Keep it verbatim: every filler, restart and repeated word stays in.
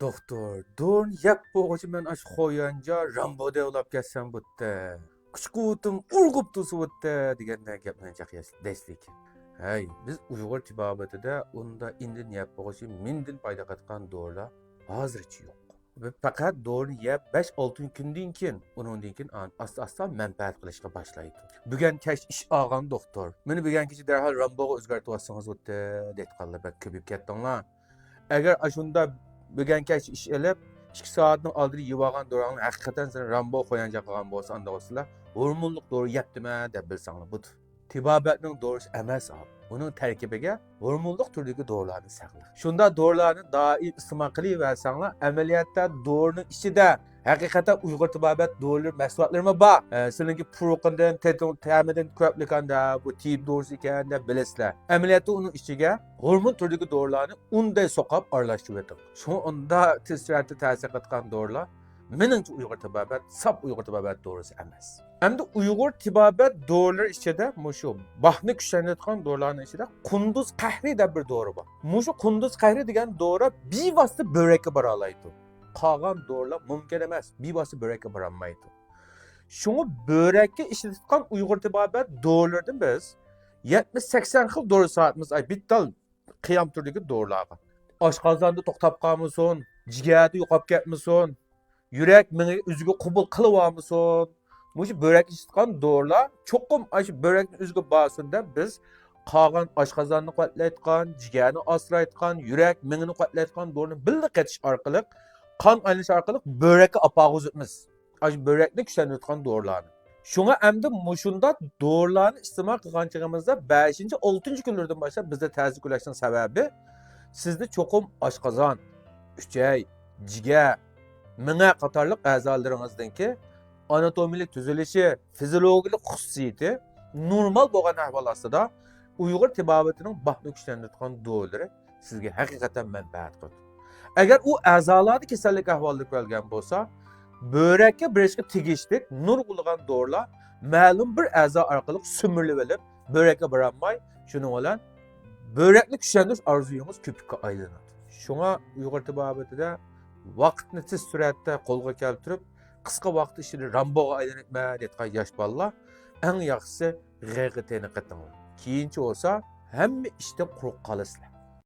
دوختۇر، دورىنى يەپ بولغۇچە مەن ئاشۇ قويانجا رامبو دەۋلاپ كەتسەم بوپتۇ. كۈچ قۇۋۋىتىم ئۇرغۇپ تۇرسا بوپتۇ دېگەندەك گەپلەرنى چاقىياس دەيسىلىك. ھەي، بىز ئۇيغۇر تېبابىتىدە ئۇندا ئىندىن يەپ بولغۇچە مىندىن پايدا قاتقان دورىلار ھازىرچە يوق. بىز پەقەت دورىنى يەپ بەش-ئالتە كۈندىن كېيىن، ئۇنىڭدىن كېيىن ئاستا-ئاستا مەنپەئەت قىلىشقا باشلايدۇ. بۈگۈن كەچ ئىش ئالغان دوختۇر، مېنى بۈگۈن كېچە دەرھال رامبوغا ئۆزگەرتىۋاتسىڭىز بوپتۇ، دەيدىغانلار بەك كۆپىيىپ كەتتىڭلار. ئەگەر ئاشۇنداق بۈگۈن كەچ ئىش ئېلىپ، ئىككى سائەتنىڭ ئالدىدا يېۋالغان دورىڭنى ھەقىقەتەن سېنى رامبو قويانجا قىلغان بولسا، ئانداق بولسىلا ھورمونلۇق دورا يەپتىمەن دەپ بىلسەڭلار بولىدۇ. تېبابەتنىڭ دورىسى ئەمەس ئۇ. ئۇنىڭ تەركىبىگە ھورمونلۇق تۈردىكى دورىلارنى سېلىڭلار. شۇنداق دورىلارنى دائىم ئىستېمال قىلىۋەرسەڭلار، ئەمەلىيەتتە دورىنىڭ ئىچىدە ھەقىقەتەن ئۇيغۇر تېبابەت دورىلىرى مەھسۇلاتلىرىمۇ بار. ئە، سىلىنىڭكى پۇرىقىدىن، تېتىڭ تەمىدىن كۆرۈپ لىكاندا بۇ تېبابەت دورىسى ئىكەن دەپ بىلىسىلەر. ئەمەلىيەتتە ئۇنىڭ ئىچىگە ھورمون تۈرىدىكى دورىلارنى ئۇنداي سوقاپ ئارىلاشتۇرۇۋېتىڭ. شۇڭا ئۇنداق تېز سۈرئەتتە تەسىر قىلىدىغان دورىلار، مېنىڭچە، ئۇيغۇر تېبابەت، ساپ ئۇيغۇر تېبابەت دورىسى ئەمەس. ئەمدى ئۇيغۇر تېبابەت دورىلىرى ئىچىدە مۇشۇ باھنى كۈچلەندۈرىدىغان دورىلارنىڭ ئىچىدە قۇندۇز قەھرى دەپ بىر دورا بار. مۇشۇ قۇندۇز قەھرى دېگەن دورا بىۋاسىتە بۆرەككە بارالايدۇ. قالغان دورىلار مۇمكىن ئەمەس، بىۋاسىتە بۆرەككە بارالمايدۇ. شۇڭا بۆرەككە ئىشلىتىدىغان ئۇيغۇر تېبابەت دورىلىرىدىن بىز يەتمىش سەكسەن خىل دورا ساتىمىز، ئاي، بىتتال قىيام تۈرىدىكى دورىلارغا. ئاشقازاندا توختاپ قالمىسۇن، جىگەردە يوقاپ كەتمىسۇن، يۈرەك مېڭە ئۆزىگە قوبۇل قىلىۋالمىسۇن. مۇشۇ بۆرەككە ئىشلىتىدىغان دورىلار چوقۇم ئاشۇ بۆرەكنىڭ ئۆزىگە بارسۇن دەپ بىز قالغان ئاشقازاننى قۇۋۋەتلەيدىغان، جىگەرنى ئاسرايدىغان، يۈرەك مېڭىنى قۇۋۋەتلەيدىغان دورىنى بىللە قېتىش ئارقىلىق، قان ئايلىنىش ئارقىلىق بۆرەككە ئاپارغۇزىمىز. ئاشۇ بۆرەكنى كۈچلەندۈرىدىغان دورىلارنى. شۇڭا ئەمدى مۇشۇنداق دورىلارنى ئىستېمال قىلغان چېغىمىزدا بەشىنچى، ئالتىنچى كۈنلىرىدىن باشلاپ بىزدە تەسىر كۆرۈلۈشنىڭ سەۋەبى سىزدە چوقۇم ئاشقازان، ئۈچەي، جىگەر، مېڭە قاتارلىق ئەزالىرىڭىزنىڭكى ئاناتومىيەلىك تۈزۈلۈشى، فىزىولوگىيەلىك خۇسۇسىيىتى نورمال بولغان ئەھۋال ئاستىدا ئۇيغۇر تېبابىتىنىڭ باھنى كۈچلەندۈرىدىغان دورىلىرى سىزگە ھەقىقەتەن مەنپەئەت قىلىدۇ. ئەگەر ئۇ ئەزالاردا كېسەللىك ئەھۋالى كۆرۈلگەن بولسا، بۆرەككە بېرىشقا تېگىشلىك نۇرغۇنلىغان دورىلار مەلۇم بىر ئەزا ئارقىلىق سۈمۈرۈلۈۋېلىپ، بۆرەككە بارالماي، شۇنىڭ بىلەن بۆرەكنى كۈچلەندۈرۈش ئارزۇيىڭىز كۆپۈككە ئايلىنىدۇ. شۇڭا ئۇيغۇر تېبابىتىدە ۋاقىتنى تېز سۈرئەتتە قولغا كەلتۈرۈپ، قىسقا ۋاقىت ئىچىدە رامبوغا ئايلىنىپمەن دەيدىغان ياش بالىلار، ئەڭ ياخشىسى غەيغىتىنى قېتىڭلار. كېيىنچە بولسا ھەممە ئىشتىن قۇرۇق قالىسىلەر.